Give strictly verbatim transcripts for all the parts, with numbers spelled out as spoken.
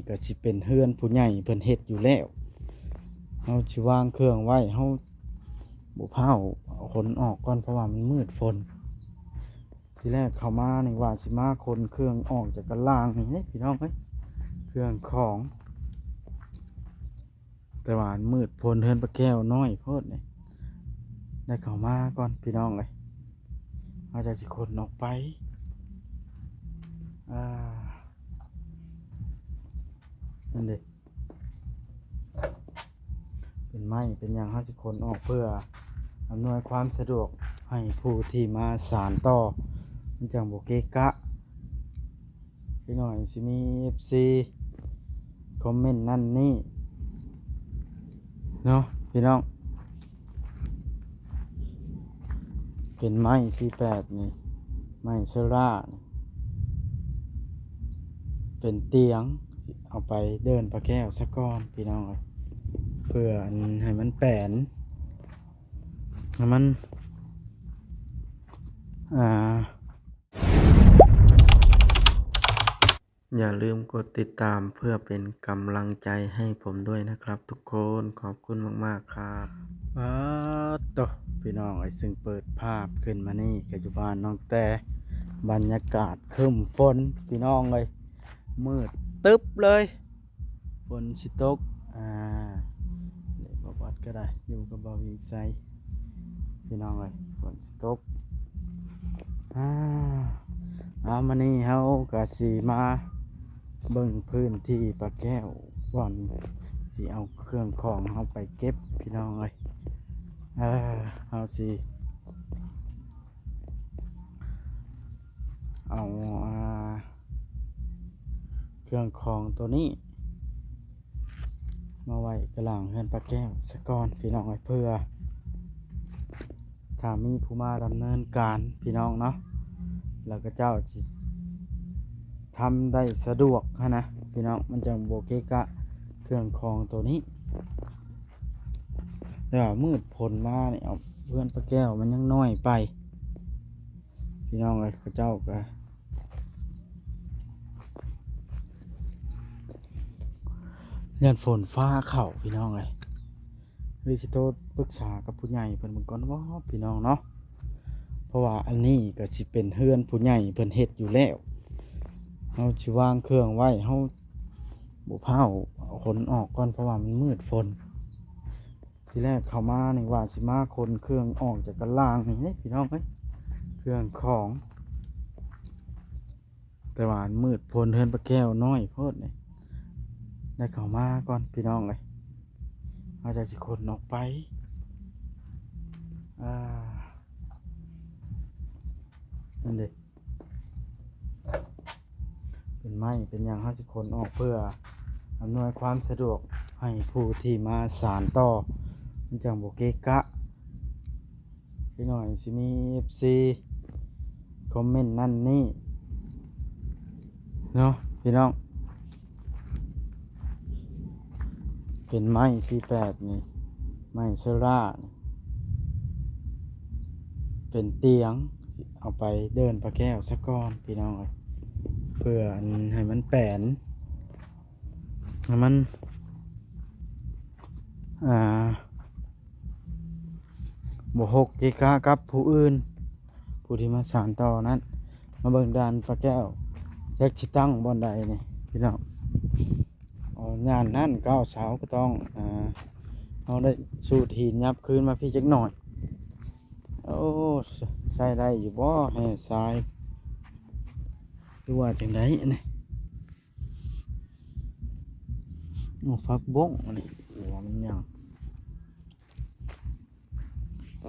ก็สิเป็นเฮือนผู้ใหญ่เพิ่นเฮ็ดอยู่แล้ว เฮาสิวางเครื่องไว้ เฮาบ่ฟ้าวขนออกก่อน เพราะว่ามันมืดฝน ทีแรกเข้ามานี่ว่าสิมาขนเครื่องออกจากกะลางนี่เด้พี่น้องเอ้ย เครื่องของ แต่ว่ามืดฝน เฮือนป้าแก้วน้อยโพดนี่ ได้เข้ามาก่อนพี่น้องเอ้ย เฮาจั่งสิขนออกไป อ่า นั่นเด้ เป็นไม้เป็นหยัง เฮาสิขนออกเพื่ออำนวยความสะดวกให้ผู้ที่มาสานต่อ มันจั่งบ่เกะกะ พี่น้องสิมี เอฟซี คอมเมนต์นั่นนี่เนาะพี่น้อง เป็นไม้สี่แปดนี่ ไม้เชอร่านี่ เป็นเตียง เอาไปเดินป้าแก้วซะก่อนพี่น้องเอ้ย เพื่ออันให้มันแปน ให้มัน อ่า อย่าลืมกดติดตามเพื่อเป็นกำลังใจให้ผมด้วยนะครับทุกคน ขอบคุณมากๆครับ อ้าโต พี่น้องเอ้ย ซึ่งเปิดภาพขึ้นมานี่ก็อยู่บ้านน้องแต่ บรรยากาศครึ้มฝน พี่น้องเอ้ย มืดตึ๊บเลย ฝนสิตก อ่า เดี๋ยวบ่บัดก็ได้ อยู่กับบ่าววิงไซ พี่น้องเอ้ย ฝนสิตก อ่า เอา มื้อนี้เฮาก็สิมาเบิ่งพื้นที่ป้าแก้วก่อน สิเอาเครื่องของเฮาไปเก็บพี่น้องเอ้ย เออ เฮาสิเอา อ่า เครื่องของตัวนี้ มาไว้กะลางเฮือนป้าแก้วซะก่อนพี่น้องเอ้ย เพื่อ ถ้ามีผู้มาดำเนินการพี่น้องเนาะ แล้วก็เจ้าสิทำได้สะดวกหั้นนะพี่น้อง มันจั่งบ่เกะกะเครื่องของตัวนี้ แต่ว่ามืดฝนมานี่ เอาเฮือนป้าแก้วมันยังน้อยไป พี่น้องเอ้ย เขาเจ้าก็ย้านฝนฟ้าเข้าพี่น้องเอ้ย หรือสิโทรปรึกษากับผู้ใหญ่เพิ่นเบิ่งก่อนบ่พี่น้องเนาะ เพราะว่าอันนี้ก็สิเป็นเฮือนผู้ใหญ่เพิ่นเฮ็ดอยู่แล้ว เฮาสิวางเครื่องไว้ เฮาบ่ฟ้าวขนออกก่อน เพราะว่ามันมืดฝน ทีแรกเข้ามานี่ว่าสิมาขนเครื่องออกจากกะลางนี่เด้พี่น้องเอ้ย เครื่องของ แต่ว่ามืดฝน เฮือนป้าแก้วน้อยโพดนี่ ได้เข้ามาก่อนพี่น้องเอ้ย เฮาจั่งสิขนออกไป อ่า นั่นเด้ เป็นไม้เป็นหยัง เฮาสิขนออกเพื่ออำนวยความสะดวกให้ผู้ที่มาสานต่อ มันจั่งบ่เกะกะ พี่น้องสิมี เอฟซี คอมเมนต์นั่นนี่เนาะพี่น้อง เป็นไม้สี่แปดนี่ ไม้เชอร่านี่ เป็นเตียง เอาไปเดินป้าแก้วซะก่อนพี่น้องเอ้ย เพื่ออันให้มันแปน ให้มัน อ่า บ่หกเกะกะกับผู้อื่น ผู้ที่มาสานต่อนั้น มาเบิ่งด่านป้าแก้ว จักสิตั้งบ่อนใดนี่พี่น้อง อ๋อ ย่านนั้นเก้าเสาก็ต้อง อ่า เฮาได้สูดหินยับคืนมาพี้จักหน่อย โอ้ ใส่ได้อยู่บ่ แห่ทราย หรือว่าจั่งใดนี่ โอ้ ผักบงอันนี้ หัวมันยัง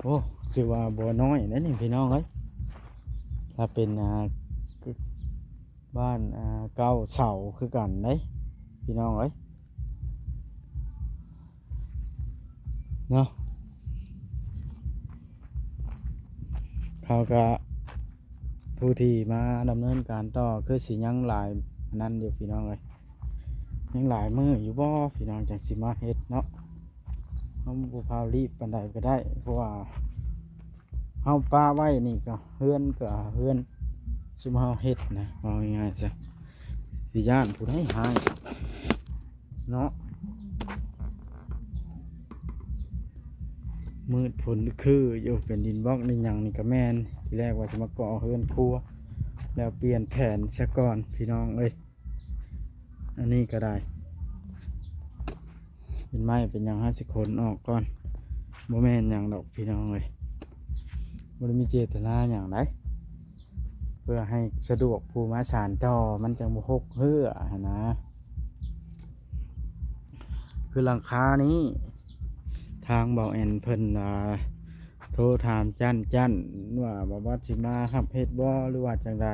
โอ้ ถือว่าบ่น้อยเด้นี่พี่น้องเอ้ย ถ้าเป็น อ่า บ้าน อ่า เก้าเสาคือกันเด้ พี่น้องเอ้ย เนาะ เขาก็ ผู้ที่มาดำเนินการต่อคือสิยังหลายอันนั้นอยู่พี่น้องเอ้ย ยังหลายมื้ออยู่บ่พี่น้อง จั่งสิมาเฮ็ดเนาะ เฮาบ่ฟ้าวรีบปานใดก็ได้ เพราะว่าเฮาปะไว้นี่ก็เฮือนก็เฮือนซุมเฮาเฮ็ดนะ เอาง่ายๆซะ สิย้านผู้ใดหาย เนาะ มืดฝนคืออยู่ เป็นดินบล็อกในหยังนี่ก็แม่น ทีแรกว่าจะมาก่อเฮือนครัว แล้วเปลี่ยนแผนซะก่อนพี่น้องเอ้ย อันนี้ก็ได้ เป็นไม้เป็นหยัง ห้าสิบคนออกก่อน บ่แม่นหยังดอกพี่น้องเอ้ย บ่ได้มีเจตนาหยังได เพื่อให้สะดวกผู้มาสานต่อ มันจังบ่หกเฮือหั้นนะ คือหลังคานี้ ทางเบาแอนเพิ่น อ่า โทรถามจั่นจั่นว่าบ่าวบอสสิมารับเฮ็ดบ่ หรือว่าจั่งใด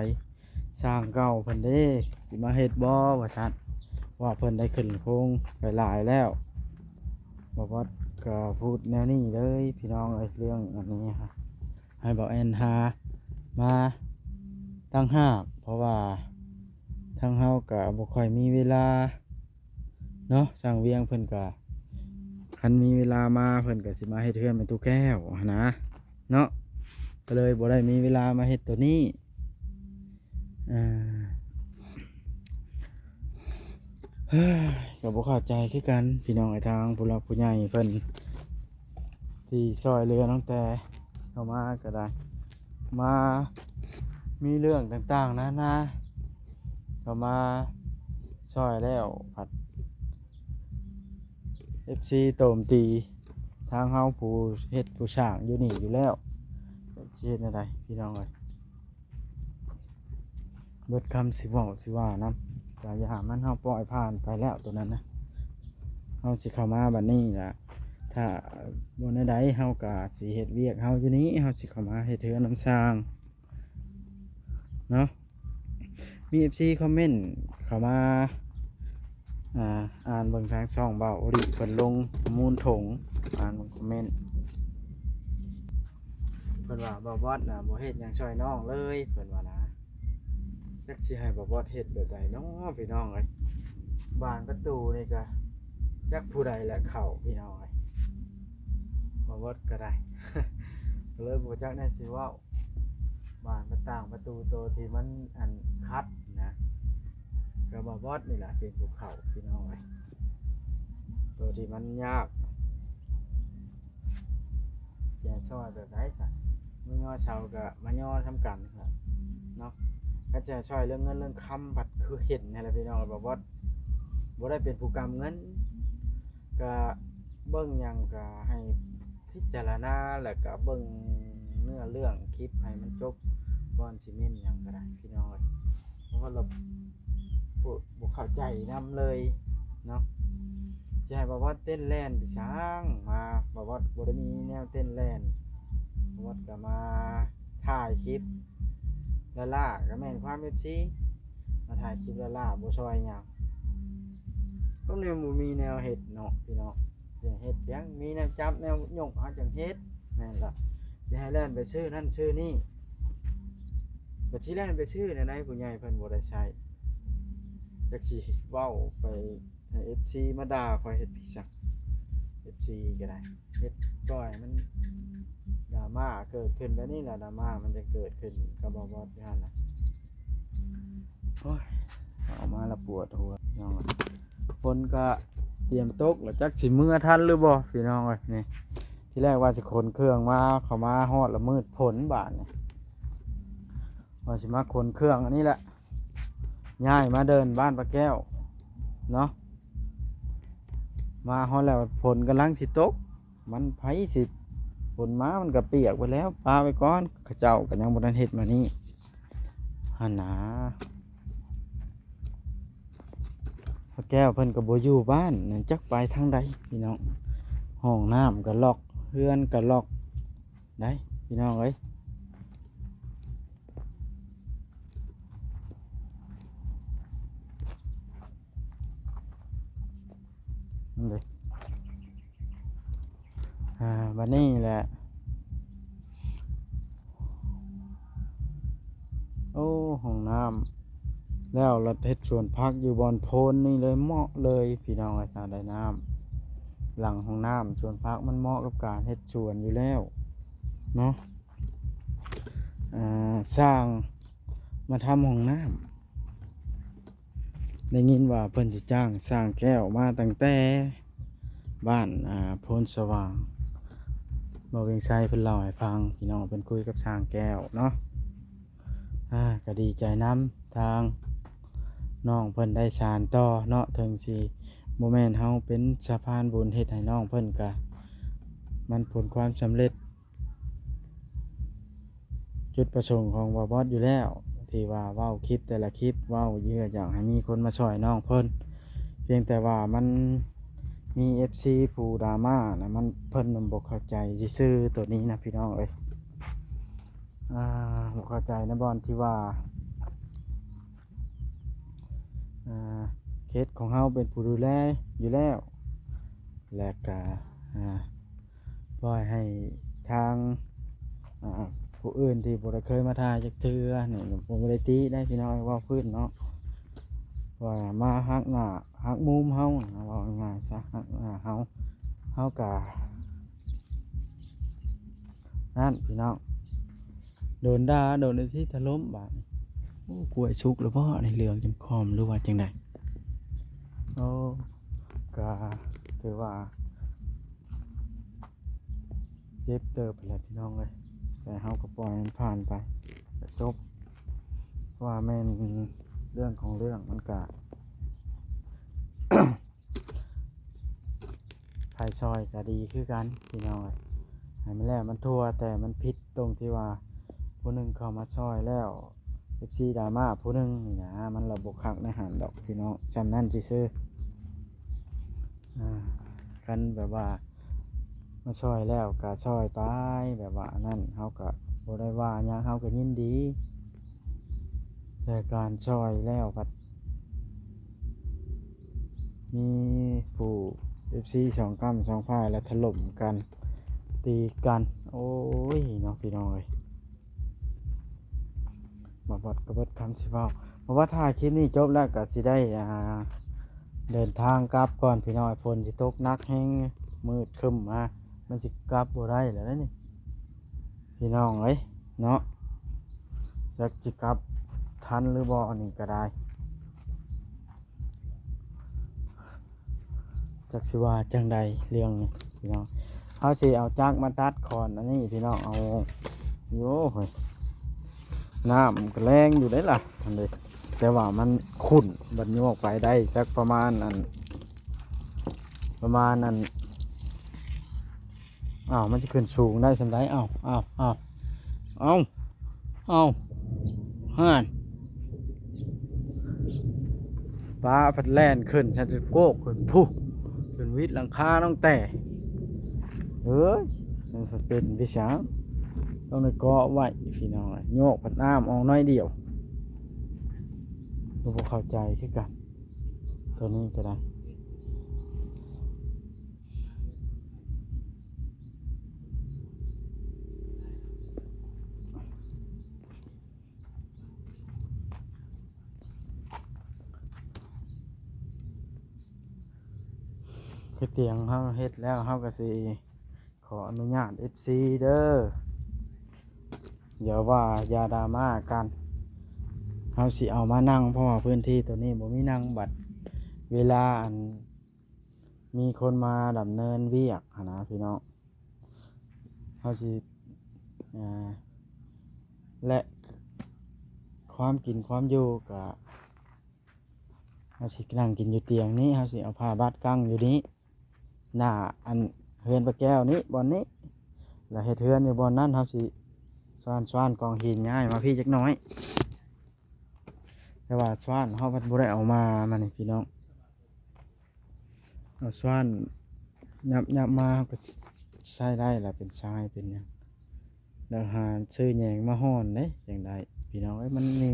ช่างเก่าเพิ่นเด้ สิมาเฮ็ดบ่ ว่าซั่น ว่าเพิ่นได้ขึ้นโครงไปหลายแล้ว บ่าวบอสก็พูดแนวนี้เลยพี่น้องเอ้ย เรื่องอันนี้ฮะ ให้เบาแอนหามาต่างหาก เพราะว่าทางเฮาก็บ่ค่อยมีเวลาเนาะ ช่างเวียงเพิ่นก็ คันมีเวลามาเพิ่นก็สิมาเฮ็ดเฮือนแม่ตู้แก้วหั้นนะเนาะ ก็เลยบ่ได้มีเวลามาเฮ็ดตัวนี้ อ่า ก็บ่เข้าใจคือกันพี่น้องไอ้ทางผู้หลักผู้ใหญ่เพิ่น ที่ช่วยเหลือตั้งแต่เข้ามาก็ได้ มามีเรื่องต่างๆนานา เข้ามาช่วยแล้วผัด เอฟซี โตมตี ทางเฮาผู้เฮ็ดผู้สร้างอยู่นี่อยู่แล้ว สิเฮ็ดแนวใดพี่น้องเอ้ย เบิดคำสิเว้าสิว่านำ ก็อย่ามัน เฮาปล่อยผ่านไปแล้วตัวนั้นนะ เฮาสิเข้ามาบัดนี้ล่ะ ถ้าบ่แนวใดเฮาก็สิเฮ็ดเวียกเฮาอยู่นี้ เฮาสิเข้ามาเฮ็ดเฮือนนำช่างเนาะ มี เอฟซี คอมเมนต์เข้ามา อ่า อ่านเบิ่งทางช่องบ่าวโอริเพิ่นลงมูลถง อ่านเบิ่งคอมเมนต์ เพิ่นว่าบ่าวบอสน่ะบ่เฮ็ดหยังช่วยน้องเลย เพิ่นว่านะ จักสิให้บ่าวบอสเฮ็ดแบบใดน้อพี่น้องเอ้ย บานประตูนี่ก็จักผู้ใดแหละเข้าพี่น้องเอ้ย บ่าวบอสก็ได้ ก็เลยบ่จักแนวสิเว้า บานประต่างประตูโตที่มันอันคัดนะ ก็บ่าวบอสนี่แหละเป็นผู้เข้าพี่น้องเอ้ย โตที่มันยาก สิให้ช่วยแบบใดซะ มื้อย่อเสาก็มาย่อทำกันครับเนาะ คันสิให้ช่วยเรื่องเงินเรื่องคำบัดคือเห็นนั่นแหละพี่น้อง บ่าวบอสบ่ได้เป็นผู้กำเงิน ก็เบิ่งหยังก็ให้พิจารณา แล้วก็เบิ่งเนื้อเรื่องคลิปให้มันจบก่อนสิเม้นหยังก็ได้พี่น้องเอ้ย เพราะว่าเราบ่ บ่เข้าใจนำเลยเนาะ สิให้บ่าวบอสเต้นแล่นไปสร้างมา บ่าวบอสบ่ได้มีแนวเต้นแล่น บ่าวบอสก็มาถ่ายคลิปล้าๆ ก็แม่นความ เอฟซี มาถ่ายคลิปล้าๆ บ่ช่วยหยัง ก็แนวบ่มีแนวเฮ็ดเนาะพี่น้อง สิเฮ็ดหยัง มีแนวจับแนวยกเฮาจังเฮ็ด แม่นล่ะ สิให้แล่นไปซื้อนั่นซื้อนี่ ก็สิแล่นไปซื้อแนวใด ผู้ใหญ่เพิ่นบ่ได้ใช้ จักสิเว้าไปให้ เอฟซี มาด่าข้อยเฮ็ดพิสัก เอฟซี ก็ได้ เฮ็ดจ่อยมันดราม่าเกิดขึ้นแบบนี้ล่ะ ดราม่ามันจะเกิดขึ้นกับบ่าวบอสอยู่หั่นล่ะ โอ้ย เอามาละปวดหัวพี่น้องเอ้ย ฝนก็เตรียมตกแล้ว จักสิเมือทันหรือบ่พี่น้องเอ้ย นี่ ทีแรกว่าสิขนเครื่องมา เข้ามาฮอดละมืดฝนบาดนี่ ว่าสิมาขนเครื่องอันนี้แหละ ย้ายมาเดินบ้านป้าแก้วเนาะ มาฮอดแล้วฝนกำลังสิตก มันไผสิ ฝนมามันก็เปียกไปแล้ว ปะไว้ก่อน เขาเจ้าก็ยังบ่ทันเฮ็ดมานี่ หั่นนะ ป้าแก้วเพิ่นก็บ่อยู่บ้านนะ จักไปทางใดพี่น้อง ห้องน้ำก็ล็อก เฮือนก็ล็อก ได้พี่น้องเอ้ย นั่นเด้ อ่า บัดนี้แหละ โอ้ ห้องน้ำ แล้วละเฮ็ดสวนผักอยู่บ่อนโพนนี่เลย เหมาะเลยพี่น้องเอ้ย ถ้าได้น้ำ หลังห้องน้ำ สวนผักมันเหมาะกับการเฮ็ดสวนอยู่แล้วเนาะ อ่า สร้างมาทำห้องน้ำ ได้ยินว่าเพิ่นสิจ้างช่างแก้วมาตั้งแต่บ้าน อ่า โพนสว่าง บ่าวเวียงไชเพิ่นเล่าให้ฟัง พี่น้อง เพิ่นคุยกับช่างแก้วเนาะ อ่า ก็ดีใจนำทางน้องเพิ่นได้สานต่อเนาะ ถึงสิบ่แม่นเฮาเป็นสะพานบุญเฮ็ดให้น้องเพิ่น ก็มันผลความสำเร็จ จุดประสงค์ของบ่าวบอสอยู่แล้ว ที่ว่าเว้าคลิปแต่ละคลิป เว้าเยื่ออยากให้มีคนมาช่วยน้องเพิ่น เพียงแต่ว่ามันมีเอฟซีผู้ดราม่านะ มัน เพิ่นมันบ่เข้าใจซื่อๆ ตัวนี้นะพี่น้องเอ้ย อ่า บ่เข้าใจในบ่อนที่ว่า อ่า เคสของเฮาเป็นผู้ดูแลอยู่แล้ว และก็ อ่า ปล่อยให้ทาง อ่า ผู้อื่นที่บ่ได้เคยมาถ่ายจักเทื่อนี่ ผมบ่ได้ติได้พี่น้อง เว้าพื้นเนาะ ว่ามาหักหน้าหักมุมเฮานะ เว้าง่ายๆซะ หักหน้าเฮา เฮาก็ นั่นพี่น้อง โดนด่า โดนที่ถล่มบาดนี้ โอ้ กล้วยสุกแล้วบ่ ในเหลืองจนคอม หรือว่าจังใด โอ้ ก็ถือว่า เจ็บเติบไปแหละพี่น้องเอ้ย แต่เฮาก็ปล่อยมันผ่านไป ก็จบ เพราะว่าแม่นเรื่องของเรื่องมันก็ ไผซอยก็ดีคือกันพี่น้องเอ้ย ให้มันแล้วมันทั่ว แต่มันผิดตรงที่ว่าผู้หนึ่งเข้ามาซอยแล้ว เอฟซีดราม่าผู้หนึ่งนี่นะ มันละบ่คักในหั้นดอกพี่น้อง ส่ำนั้นซื่อๆ อ่า คันแบบว่ามาซอยแล้วก็ซอยไป แบบว่าอันนั้น เฮาก็บ่ได้ว่าหยัง เฮาก็ยินดี แต่การซอยแล้วพัดมีผู้เอฟซีสองก้ำสองฝ่ายแล้วถล่มกัน ตีกัน โอ้ยเนาะพี่น้องเอ้ย บ่าวบอสก็เบิดคำสิเว้า เพราะว่าถ่ายคลิปนี้จบแล้วก็สิได้ อ่า เดินทางกลับก่อนพี่น้อง ฝนสิตกหนักแฮง มืดครึ้มมา มันสิกลับบ่ได้แล้วนี่ พี่น้องเอ้ยเนาะ จักสิกลับทันหรือบ่ อันนี้ก็ได้ จักสิว่าจังใดเรื่องนี้พี่น้อง เฮาสิเอาจักรมาตัดขอนอันนี้พี่น้อง เอา โอ้ย น้ำก็แรงอยู่เด้ล่ะ อันนี้ แต่ว่ามันขุ่น บัดโยกไปได้จักประมาณอัน ประมาณอัน อ้าว มันสิขึ้นสูงได้ส่ำใด อ้าว อ้าว อ้าว อ้าว อ้าว ห่าน ปลาพัดแล่นขึ้น ฉันจะโกกขึ้นพุ้น ขึ้นวิดหลังคาน้องแต่ เอ้ย มันเป็นไปสาง ต้องได้เกาะไว้พี่น้อง โยกพัดน้ำออกน้อยเดียว ก็บ่เข้าใจคือกัน ตัวนี้ก็ได้ คือเตียงเฮาเฮ็ดแล้ว เฮาก็สิขออนุญาต เอฟซี เด้อ อย่าว่าอย่าดราม่ากัน เฮาสิเอามานั่ง เพราะว่าพื้นที่ตัวนี้บ่มีนั่ง บัดเวลาอัน มีคนมาดำเนินเวียกหั้นนะพี่น้อง เฮาสิ อ่า และความกินความอยู่ก็ เฮาสินั่งกินอยู่เตียงนี้ เฮาสิเอาผ้าบาดกั้งอยู่นี้ หน้าอันเฮือนป้าแก้วนี้ บ่อนนี้ แล้วเฮ็ดเฮือนอยู่บ่อนนั้น เฮาสิซ่อนๆ กองหินย้ายมาพี้จักหน่อย แต่ว่าซ่อนเฮาพัดบ่ได้เอามา มานี่พี่น้อง เอาซ่อนยับๆ มาก็ใช้ได้ล่ะ เป็นทรายเป็นหยัง แล้วหาซื้อแยงมาห่อนเด้ จังใด๋พี่น้องเอ้ย มันมี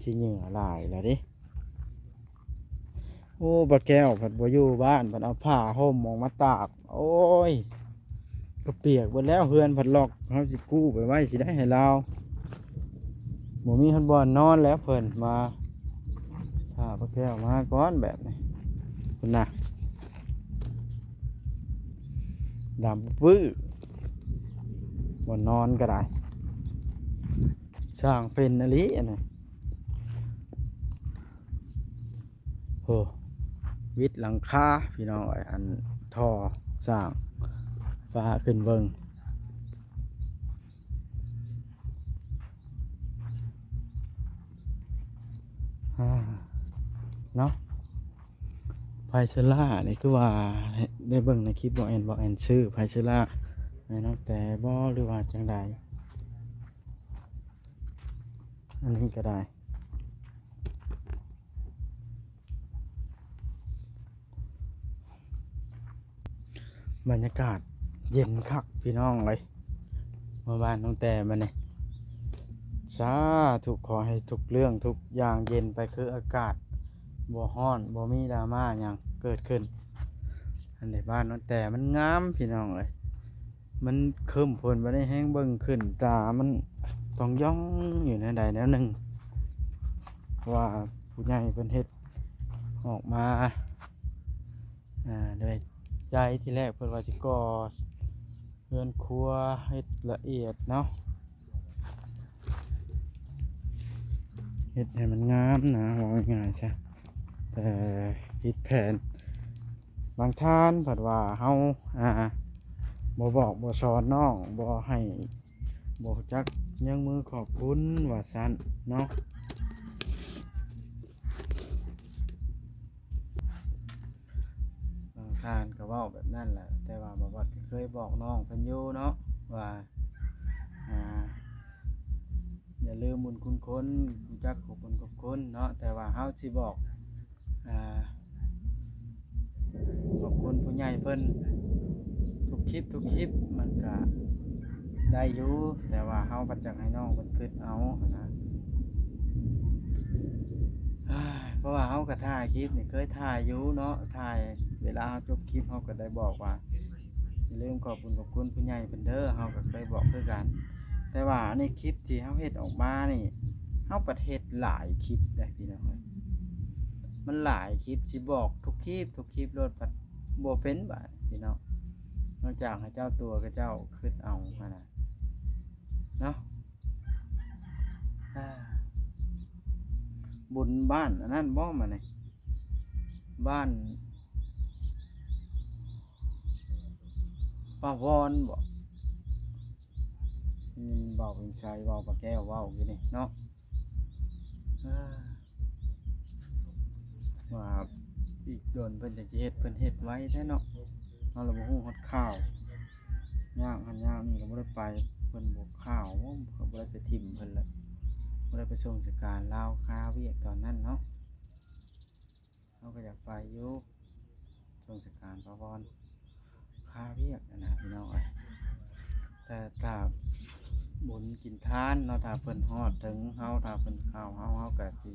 ขี้เหงื่อหลายแล้วเด้ โอ้ ป้าแก้วพัดบ่อยู่บ้าน พัดเอาผ้าห่มออกมาตาก โอ้ย ก็เปียกเบิดแล้ว เฮือนพัดล็อก เฮาสิกู้ไปไว้สิได้ให้ลาว บ่มีฮอดบ่อนนอนแล้ว เพิ่นมา ถ้าป้าแก้วมาก่อนแบบนี้ พุ้นนะ ดำปื้อ บ่อนนอนก็ได้ สร้างเป็นอีหลีอันนี้ โอ้ วิดหลังคาพี่น้องเอ้ย อันท่อสร้างฟ้าขึ้นเบิ่ง อ่า เนาะ ไพเซล่านี่คือว่าได้เบิ่งในคลิปบ่แอน บ่แอนซื้อไพเซล่าแม่นแต่บ่ หรือว่าจังใด อันนี้ก็ได้ บรรยากาศเย็นคักพี่น้องเลย มาบ้านน้องแต่มาเนี่ย สาธุ ขอให้ทุกเรื่องทุกอย่างเย็นไปคืออากาศ บ่ฮ้อน บ่มีดราม่าหยังเกิดขึ้น อันนี้บ้านน้องแต่มันงามพี่น้องเลย มันครึ้มฝนบ่ได้แฮง เบิ่งขึ้นตามันต้องย่องอยู่แนวใดแนวหนึ่ง เพราะว่าผู้ใหญ่เพิ่นเฮ็ดออกมา อ่า ด้วยใจ ทีแรกเพิ่นว่าสิก่อเฮือนครัวเฮ็ดละเอียดเนาะ เฮ็ดให้มันงามนะ เว้าง่ายๆซะ แต่ผิดแผน บางท่านเพิ่นว่าเฮา อ่า บ่บอกบ่สอนน้อง บ่ให้ บ่รู้จักยกมือขอบคุณว่าซั่นเนาะ บางท่านก็เว้าแบบนั้นแหละ แต่ว่าบ่าวบอสก็เคยบอกน้องเพิ่นอยู่เนาะ ว่า อ่า อย่าลืมบุญคุณคน รู้จักขอบคุณขอบคุณเนาะ แต่ว่าเฮาสิบอก อ่า ขอบคุณผู้ใหญ่เพิ่น ทุกคลิป ทุกคลิปมันก็ได้อยู่ แต่ว่าเฮาพัดจักให้น้องเพิ่นคิดเอาหั้นนะ เพราะว่าเฮาก็ถ่ายคลิปนี่เคยถ่ายอยู่เนาะ ถ่ายเวลาเฮาจบคลิปเฮาก็ได้บอกว่า อย่าลืมขอบคุณขอบคุณผู้ใหญ่เพิ่นเด้อ เฮาก็เคยบอกคือกัน แต่ว่าในคลิปที่เฮาเฮ็ดออกมานี่ เฮาประเทศหลายคลิปเด้พี่น้องเอ้ย มันหลายคลิป สิบอกทุกคลิป ทุกคลิปโลด พัดบ่เป็นบาดพี่น้อง นอกจากให้เจ้าตัวกับเจ้าคิดเอาหั้นนะ เนาะ อ่า บุญบ้านอันนั้นบ่มาเนี่ย บ้านป้าวอนบ่ อืม เว้าเป็นไส เว้าป้าแก้วเว้าอยู่นี่เนาะ อ่า ว่าอีกโดนเพิ่นจั่งสิเฮ็ด เพิ่นเฮ็ดไวแท้เนาะ เฮาละบ่ฮู้ฮอดข่าว ยากหั้นยากนี่ก็บ่ได้ไป เพิ่นบ่ข่าว ก็บ่ได้ไปถิ่มเพิ่นแหละ บ่ได้ไปส่งสการลาวคาเวียกตอนนั้นเนาะ เฮาก็อยากไปอยู่ ส่งสการพระพร คาเวียกนั่นน่ะพี่น้องเอ้ย แต่ถ้าบุญกินทานเนาะ ถ้าเพิ่นฮอดถึงเฮา ถ้าเพิ่นข่าวเฮา เฮาก็สิ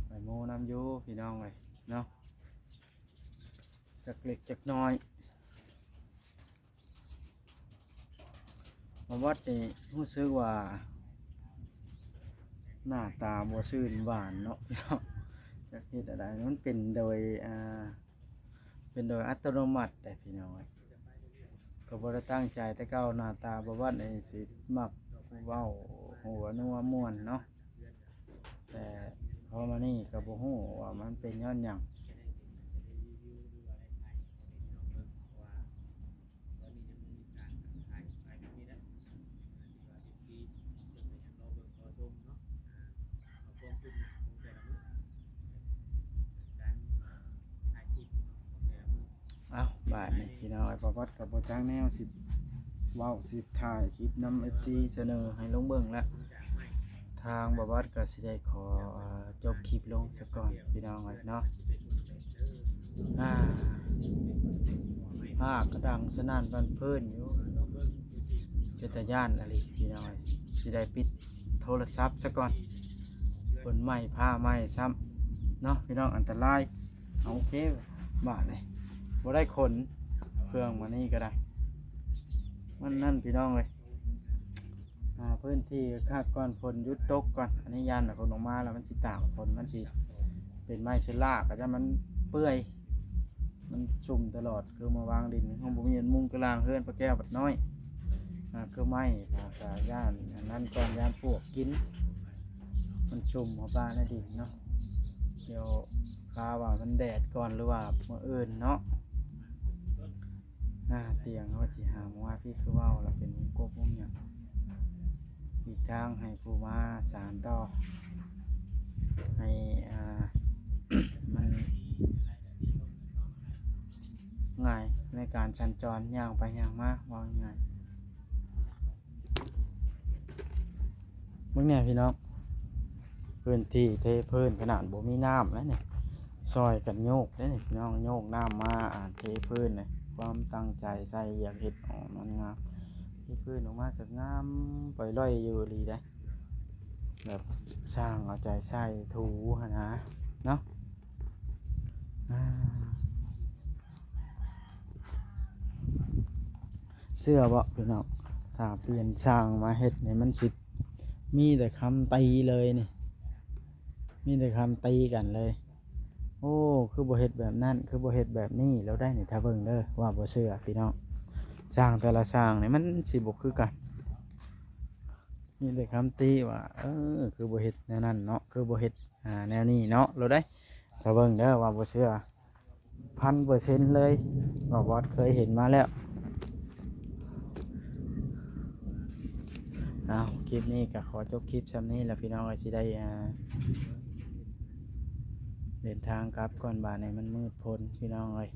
ไปโม้นำอยู่พี่น้องเอ้ยเนาะ จักเล็กจักน้อย มาวัดนี่รู้สึกว่า หน้าตาบ่ชื่นบานเนาะพี่น้อง จักเฮ็ดอะไร มันเป็นโดย อ่า เป็นโดยอัตโนมัติแต่พี่น้องเอ้ย ก็บ่ได้ตั้งใจ แต่เก่าหน้าตาบ่วัดนี่สิมักเว้าหัวนัวม่วนเนาะ แต่พอมานี่ก็บ่ฮู้ว่ามันเป็นย้อนหยัง เอ้า บาดนี้พี่น้อง ไอ้ปอปอดกับบ่จักแนวสิเว้าสิถ่ายคลิปนำ เอฟซี เสนอให้ลงเบิ่งแล้ว ทางบ่าวบอสก็สิได้ขอ เอ่อ จบคลิปลงซะก่อนพี่น้องเอ้ยเนาะ อ่า ภาคกระดังสนั่นบันเพิ่นอยู่ เป็นตาย้านอะลีพี่น้องเอ้ย สิได้ปิดโทรศัพท์ซะก่อน ฝนใหม่ฟ้าใหม่ซ้ำเนาะพี่น้อง อันตราย เอา โอเค บาดนี้บ่ได้ขนเครื่องมานี่ก็ได้ มันนั่นพี่น้องเอ้ย หาพื้นที่คักก่อน ฝนหยุดตกก่อน อันนี้ย่านน่ะฝนออกมาแล้วมันสิตากฝน มันสิเป็นไม้เชื้อรา ก็จะมันเปื่อย มันชุ่มตลอด คือมาวางดิน ห้องบ่มีมุงกะลางเฮือนป้าแก้วบัดน้อย อ่า คือไม้ อ่า ก็ย่านอันนั้นก่อน ย่านปลวกกิน มันชุ่มเข้าไปในดินเนาะ เดี๋ยว กาว่ามันแดดก่อนหรือว่ามื้ออื่นเนาะ อ่า เตียงเขาสิหามาว่าพี่คือเว้าแล้วเป็นวงกบวงหยัง อีกทางให้ผู้มาสานต่อ ให้ อ่า มัน ง่ายในการสัญจรย่างไปย่างมา ว่าง่าย เบิ่งแหน่พี่น้อง พื้นที่เทพื้นขนาดบ่มีน้ำแล้วนี่ ซอยกันโยกเด้นี่พี่น้อง โยกน้ำมา อ่า เทพื้นนี่ ความตั้งใจใส่อยากเฮ็ดออกมันงาม เทพื้นออกมาก็งามปล่อยล่อยอยู่อีหลีเด้ แบบช่างเอาใจใส่ถูหั่นนะ เนาะ อ่า เชื่อบ่พี่น้อง ถ้าเปลี่ยนช่างมาเฮ็ดนี่มันสิมีแต่คำตีเลยนี่ มีแต่คำตีกันเลย โอ้ คือบ่เฮ็ดแบบนั้น คือบ่เฮ็ดแบบนี้ แล้วได้นี่ ถ้าเบิ่งเด้อ ว่าบ่เชื่อพี่น้อง ช่างแต่ละช่างนี่มันสิบ่คือกัน มีแต่คำติว่า เออ คือบ่เฮ็ดแนวนั้นเนาะ คือบ่เฮ็ด อ่า แนวนี้เนาะ แล้วได้ ถ้าเบิ่งเด้อ ว่าบ่เชื่อ พันเปอร์เซ็นต์เลย บ่าวบอสเคยเห็นมาแล้ว เอา คลิปนี้ก็ขอจบคลิปส่ำนี้แล้วพี่น้องเอ้ย สิได้ อ่า เดินทางกลับก่อน บาดนี้มันมืดพ้นพี่น้องเอ้ย